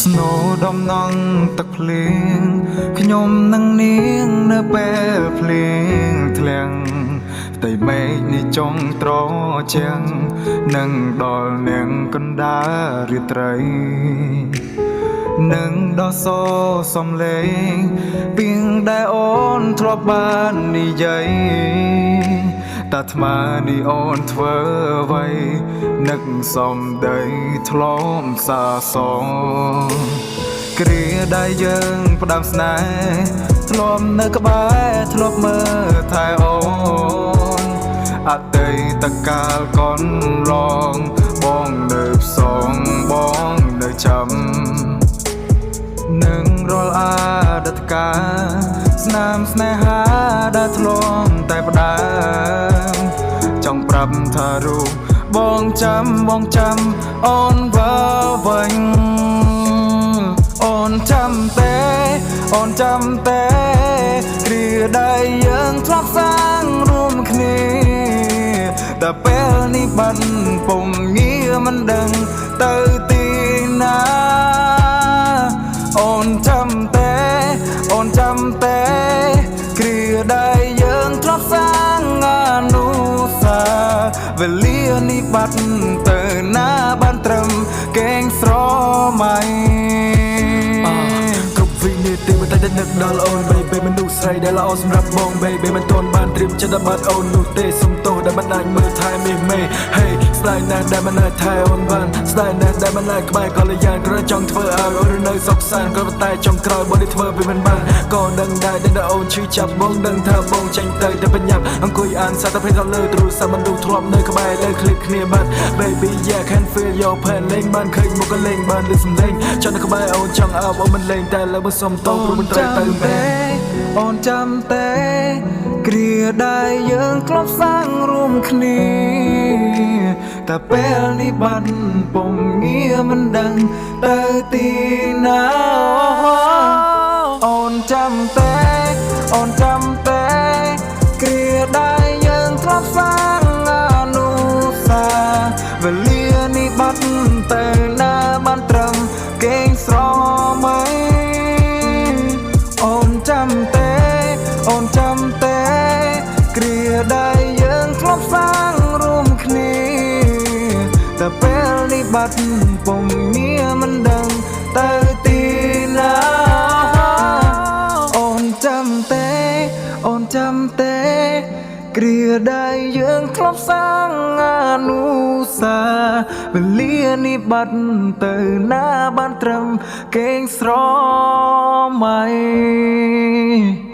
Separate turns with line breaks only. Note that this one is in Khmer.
ស្នូដំណងទឹកភ្លៀងខ្ញុំនឹងនាងនៅពេលភ្លៀងធ្លាក់ផ្ទៃមេឃនេះចុងត្រជាងនឹងដល់នាងកណ្ដាលរាត្រី នឹងដល់សូសំលេងពីងដែលអូនធ្លាប់បាននិយាយតាអាត្មានេះអូនធ្វើអ្វីនឹកសំដីធ្លំសាសងគ្រាដែលយើងផ្ដាំស្នេហ៍ធ្លាប់នៅក្បែរធ្លាប់មើលថែអូនអតីតកាលកន្លងបងនៅផ្សងបងនៅចាំ នឹងរាល់អតីតកាលស្នាមស្នេហាដែលធ្លាប់តែផ្ដើមចង់ប្រាប់ថារូបបងចាំបងចាំអូនវើវិញអូនចាំទេអូនចាំទេគ្រាដែលយើងធ្លាប់សាងរួមគ្នាតែពេលនេះបាត់ពុំងារមិនដឹងទៅទីណា អូនចាំទេអូនចាំទេគ្រាដែលយើងធ្លាប់សាងអនុសាវលានេះបាត់ទៅណាបានត្រឹមកេងស្រមៃ
គ្រប់វិនាទីមិនតែតែនឹកដល់អូន baby មនុស្សស្រីដែលល្អសម្រាប់បង baby មិនទាន់បានត្រៀមចិត្តដល់បាត់អូននោះទេសុំទោសដែលមិនអាចមើលថែមាសមេ Hey ស្ដាយណាស់ដែលមិនអាចថែអូនបានស្ដាយណាស់ដែលមិនអាចក្បែរកល្យានគ្រាន់តែចង់ធ្វើឲ្យអូននៅសុខសាន្តក៏ប៉ុន្តែចុងក្រោយបងនេះធ្វើវាមិនបានក៏ដឹងដែរដែលអូនឈឺចាប់បងដឹងថាបងចាញ់ទៅតែបញ្ញាប់អង្គុយអានសារតែភ្លេចដល់លើទូរស័ព្ទមនុស្សធ្លាប់នៅក្បែរលើឃ្លីបគ្នាបាត់ Baby, yeah, can feel your pain លេងបានឃើញមុខក៏លេងបានលឺសំឡេងចង់នៅក្បែរអូនចង់អោបអូនមិនលេងតែលើមកសុំតោព្រោះមិនត្រូវទៅមែន
អូនចាំទេគ្រាដែលយើងធ្លាប់សាងរួមគ្នាតែពេលនេះបាត់ពុំងារមិនដឹងទៅទីណាអូនចាំទេអូនចាំទេគ្រាដែលយើងធ្លាប់សាងអនុសាវលានេះបាត់ទៅណាបានត្រឹមកេងស្រមៃ អូនចាំទេអូនចាំទេគ្រាដែលយើងធ្លាប់សាងរួមគ្នាតែពេលនេះបាត់ពុំងារមិនដឹងទៅទីណាអូនចាំទេអូនចាំទេគ្រាដែលយើងធ្លាប់សាងអនុសាវលានេះបាត់ទៅណាបានត្រឹមកេងស្រមៃ។